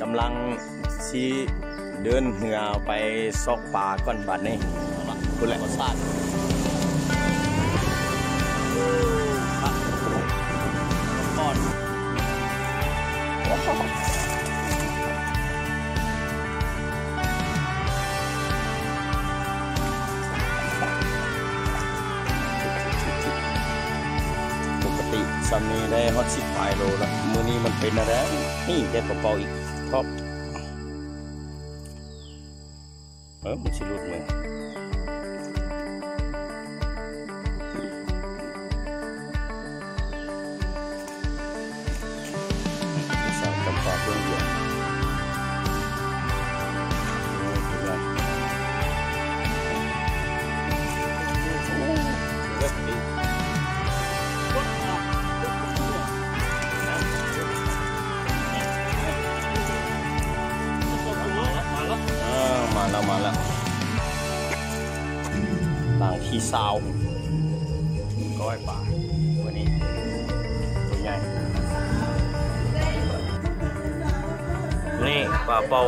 ກຳລັງຊິເດີນເຮືອໄປຊອກປາກ່ອນບາດນີ້. ພຸ້ນແຫຼະ ທຳມະຊາດກ່ອນ. ປົກກະຕິຊ່ຳນີ້ໄດ້ຮອດສິບປາຍໂລລະ, ມື້ນີ້ມັນເປັນແນວໃດ? ນີ້ໄດ້ປາເປົ້າອີກຮອບ. ເອີ ມັນຊິຫຼຸດມື້. ສາວຈຳປາເມືອງດຽວ. ເອີ ມາແລ້ວ ມາແລ້ວ. ຫຼັງທີຊາວ ກ້ອຍປາ ມື້ນີ້ໂຕໃຫຍ່. ນີ້ປາເປົ້າ